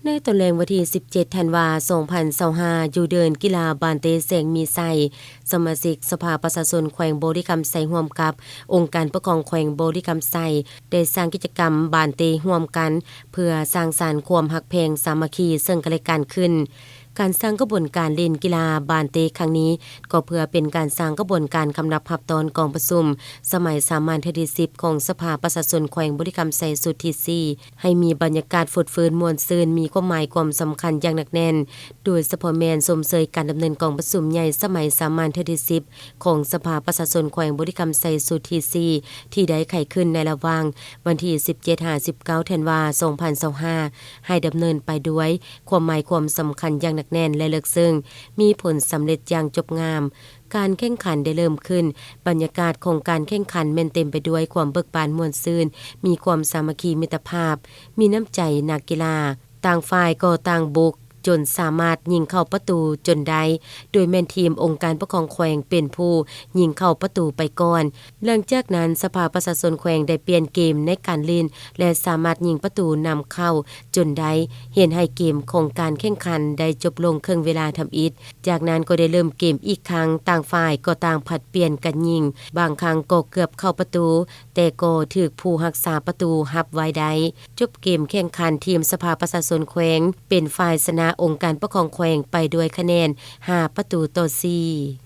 ໃນຕອນແລງວັນທີສິບເຈັດ ທັນວາ ສອງພັນຊາວຫ້າ ຢູ່ເດີ່ນກິລາບານເຕແສງມີໄຊ, ສະມາຊິກສະພາປະຊາຊົນແຂວງບໍລິຄຳໄຊ ຮ່ວມກັບອົງການປົກຄອງແຂວງບໍລິຄຳໄຊ ໄດ້ສ້າງກິດຈະກຳບານເຕຮ່ວມກັນ ເພື່ອສ້າງສານຄວາມຮັກແພງສາມັກຄີເຊິ່ງກັນແລະກັນຂຶ້ນ. ການສ້າງຂະບວນການຫຼິ້ນກິລາບານເຕຄັ້ງນີ້ ກໍເພື່ອເປັນການສ້າງຂະບວນການຄຳນັບຮັບຕ້ອນກອງປະຊຸມສະໄໝສາມັນເທື່ອທີສິບ ຂອງສະພາປະຊາຊົນແຂວງບໍລິຄຳໄຊຊຸດທີສີ່ ໃຫ້ມີບັນຍາກາດຟົດຟື້ນມ່ວນຊື່ນ, ມີຄວາມໝາຍຄວາມສຳຄັນຢ່າງໜັກແໜ້ນ, ໂດຍສະເພາະແມ່ນຊົມເຊີຍການດຳເນີນກອງປະຊຸມໃຫຍ່ສະໄໝສາມັນເທື່ອທີສິບ ຂອງສະພາປະຊາຊົນແຂວງບໍລິຄຳໄຊຊຸດທີສີ່ ທີ່ໄດ້ໄຂຂຶ້ນໃນລະຫວ່າງວັນທີສິບເຈັດ ຫາ ສິບເກົ້າ ທັນວາ ສອງພັນຊາວຫ້າ ໃຫ້ດຳເນີນໄປດ້ວຍຄວາມໝາຍຄວາມສຳຄັນຢ່າງໜັກແໜ້ນ ແລະ ເລິກເຊິ່ງ, ມີຜົນສຳເລັດຢ່າງຈົບງາມ. ການແຂ່ງຂັນໄດ້ເລີ່ມຂຶ້ນ, ບັນຍາກາດຂອງການແຂ່ງຂັນແມ່ນເຕັມໄປດ້ວຍຄວາມເບີກບານມ່ວນຊື່ນ, ມີຄວາມສາມັກຄີມິດຕະພາບ, ມີນ້ຳໃຈນັກກິລາ. ຕ່າງຝ່າຍກໍຕ່າງບຸກຈົນສາມາດຍິງເຂົ້າປະຕູຈົນໄດ້, ໂດຍແມ່ນທີມອົງການປົກຄອງແຂວງເປັນຜູ້ຍິງເຂົ້າປະຕູໄປກ່ອນ. ຫຼັງຈາກນັ້ນ, ສະພາປະຊາຊົນແຂວງໄດ້ປ່ຽນເກມໃນການຫຼິ້ນ ແລະ ສາມາດຍິງປະຕູນຳເຂົ້າຈົນໄດ້, ເຮັດໃຫ້ເກມຂອງການແຂ່ງຂັນໄດ້ຈົບລົງເຄິ່ງເວລາທຳອິດ. ຈາກນັ້ນກໍໄດ້ເລີ່ມເກມອີກຄັ້ງ, ຕ່າງຝ່າຍກໍຕ່າງຜັດປ່ຽນກັນຍິງ, ບາງຄັ້ງກໍເກືອບເຂົ້າປະຕູ, ແຕ່ກໍຖືກຜູ້ຮັກສາປະຕູຮັບໄວ້ໄດ້. ຈົບເກມແຂ່ງຂັນ, ທີມສະພາປະຊາຊົນແຂວງເປັນຝ່າຍຊະນະອົງການປົກຄອງແຂວງໄປດ້ວຍຄະແນນຫ້າປະຕູຕໍ່ສີ່.